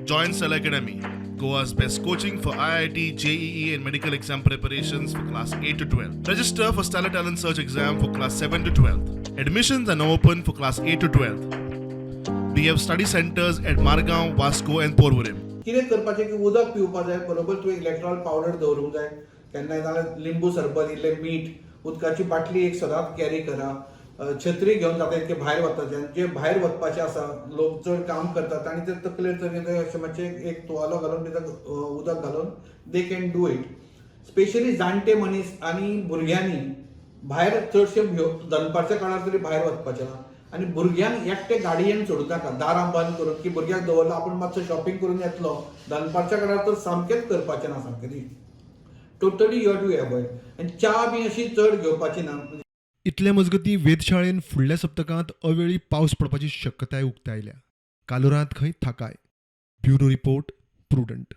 Join Stellar Academy, Goa's best coaching for IIT, JEE, and medical exam preparations for class 8 to 12. Register for Stellar Talent Search exam for class 7 to 12. Admissions are now open for class 8 to 12. We have study centers at Margao, Vasco, and Porvorim. कितें करपाचें की उदक पिवपा जाय, बरोबर तुवें Electral powder दवरूंक जाय केन्नाय, नाल्यार लिंबू सरबत, इल्लें मीठ, उदकाची बाटली एक सदांच कॅरी करा. छत्री घेवन जाता इतके भायर वताचें. जे भायर वचपाचे आसा लोक, चड काम करतात, तांणी ते तकलेर तरी अशें मातशें एक तुवालो घालून, तितून उदक घालून they can do it. Specially जाणटे मनीस आनी भुरग्यांनी भायर चडशे दनपारच्या काळार तरी भायर वचपाचें ना आनी भुरग्यांक एकटे गाडयेन सोडूं नाका, दारां बंद करून की भुरग्याक दवरलो, आपूण मातसो शॉपिंग करून येतलो. दनपारच्या काळार तर सामकेंच करपाचें ना, सामकें totally you to avoid. आनी च्या बी अशी चड घेवपाची ना. इतले मजगतीं, वेधशाळेन फुडल्या सप्तकांत अवेळी पावस पडपाची शक्यताय उक्तायल्या. कालुरांत खंय थाकाय. Bureau report, Prudent.